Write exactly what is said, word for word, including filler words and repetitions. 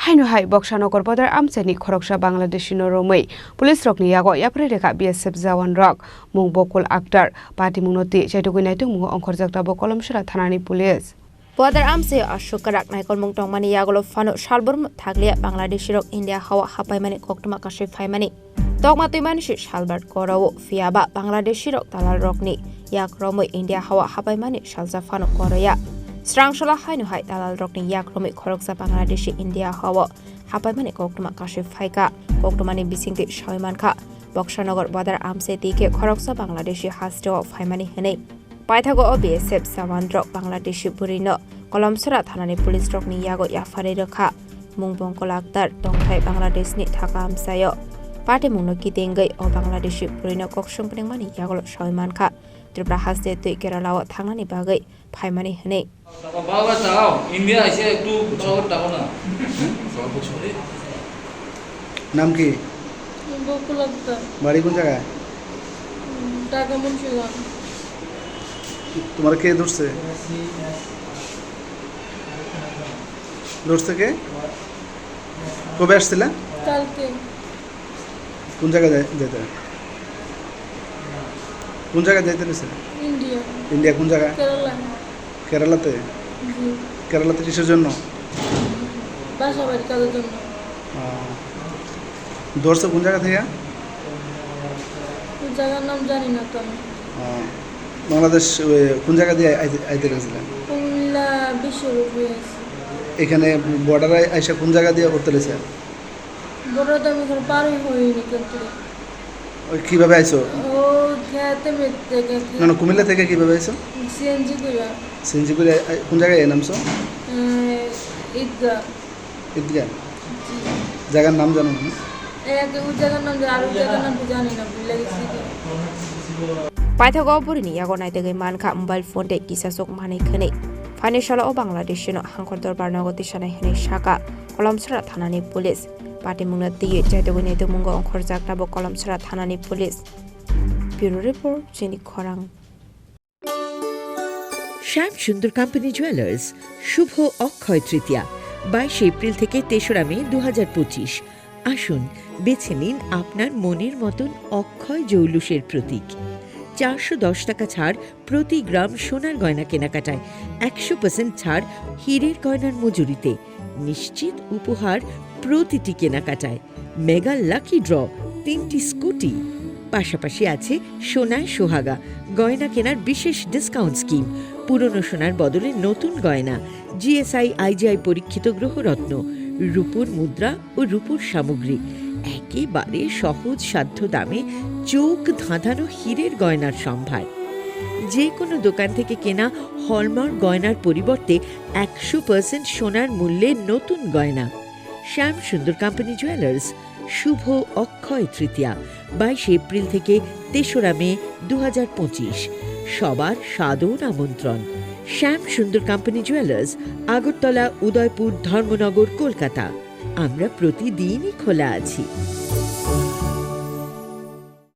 Haino hai Boksanagar Bodar Amchaini khoroksa Bangladeshi no romwi police rokni yago yapharwi rwkha B S F jawan rok. Mung Bokul Akhtar, patimungno twi chaitugwi naitukmungo ongkhorjakta bo Kolomsora thanani police. Bodar Amchaio aswk kwrak naikolmung tongmani yagulo phano salbrum thakliya Bangladeshi rok India hao hapaimani koktwma kasui phaimani. Tokma twimani se salbar korao, phiyaba Bangladeshi rok dalal rokni yak romwi India hao hapaimani salsa phano koroya. Srangsola haino hai dalal rokni yak romwi khoroksa Bangladeshi India hao hapaimani koktwma kasui phaikha. Koktwmani bisingtwi sawi mankha, Boksanagar Bodar Amchai twi khe khoroksa Bangladeshi hasteo phaimani hwnwi. Paithago o B S F jawan rok Bangladeshi bwrwino Kolomsora thanani police rokni yago yapharwi rwkha. Mung Bokul Akhtar, tongthai Bangladeshni Dhaka amchaio. Patimungno kitengwi o Bangladeshi bwrwino koksong pwnangmani yagulo sawi mankha, Tripura haste twi Keralao thangnani bagwi phaimani hwnwi. Baba, chao, India aise, tu chao, tao na. নাম কি? বকুল আক্তার। বাড়ি কোন জায়গায়? উম, ঢাকা মুন্সিগঞ্জ। তোমার কে ধরছে? ধরছে কে? কবে আসছিলা? কালকে। কোন জায়গায় যাই-, যাইতে? কোন জায়গায় যাইতে নিছে? ইন্ডিয়া। ইন্ডিয়া কোন জায়গায়? কেরালা। কেরালাতে? জি। কেরালাতে কিসের জন্য? বাসা বাড়ি কাজের জন্য। আহ, ধরছে কোন জায়গা থেকে? ওই জায়গার নাম জানি না তো আমি। আহ, বাংলাদেশ, ওই, কোন জায়গা দিয়ে আইতে, আইতে গেছিলেন? কুমিল্লা বিশ্বরূপ হয়ে আছে। এখানে বর্ডারে আইসা কোন জায়গা দিয়ে উঠতে লেছে? বড় দাম এখানে পারই হয়নি কিন্তু। ওই কিভাবে আইছো? ও খেতে মেতে গেছে। না, না, কুমিল্লা থেকে কিভাবে আইছো? সিএনজি করে। সিএনজি করে আই-, কোন জায়গায় নামছো? এ, ঈদগাহ। ঈদগাহ? জি। জায়গার নাম জানো না? এ, ওই জায়গার নাম জানি, আর ওই জায়গার নাম তো জানি না, ভুলে গেছি তো। Paithago burini yago naitugwi mankha mobile phone tei kisasuk manwi khwnwi. Phaini salo o Bangladeshino Hangkhor Dorbar nogo tisanai hwnwi saka Kolomsora thanani police. Patimungno twiwi chaitugwi naitukmungo ongkhorjak tabuk Kolomsora thanani police. Bureau report, Chini Khorang. শ্যাম সুন্দর company jewellers, শুভ অক্ষয় তৃতীয়া, বাইশে এপ্রিল থেকে তেসরা মে দু হাজার পঁচিশ। আসুন, বেছে নিন আপনার মনের মতন অক্ষয় জৌলুসের প্রতীক। চারশো দশ টাকা ছাড় প্রতি গ্রাম সোনার গয়না কেনাকাটায়, একশো পার্সেন্ট ছাড় হীরের গয়নার মজুরিতে, নিশ্চিত উপহার প্রতিটি কেনাকাটায়, মেগা লাকি ড্র, তিনটি স্কুটি, পাশাপাশি আছে সোনায় সোহাগা, গয়না কেনার বিশেষ ডিসকাউন্ট স্কিম, পুরনো সোনার বদলে নতুন গয়না, জিএসআই আইজিআই পরীক্ষিত গ্রহরত্ন, রূপোর মুদ্রা ও রূপোর সামগ্রী, একেবারে সহজ সাধ্য দামে চোখ ধাঁধানো হীরের গয়নার সম্ভার। যে কোনো দোকান থেকে কেনা হলমার্ক গয়নার পরিবর্তে একশো পার্সেন্ট সোনার মূল্যে নতুন গয়না। শ্যাম সুন্দর কোম্পানি জুয়েলার্স, শুভ অক্ষয় তৃতীয়া, বাইশে এপ্রিল থেকে তেসরা মে দু হাজার পঁচিশ। সবার সাদর আমন্ত্রণ। শ্যাম সুন্দর কোম্পানি জুয়েলার্স, আগরতলা, উদয়পুর, ধর্মনগর, কলকাতা। আমরা প্রতিদিনই খোলা আছি।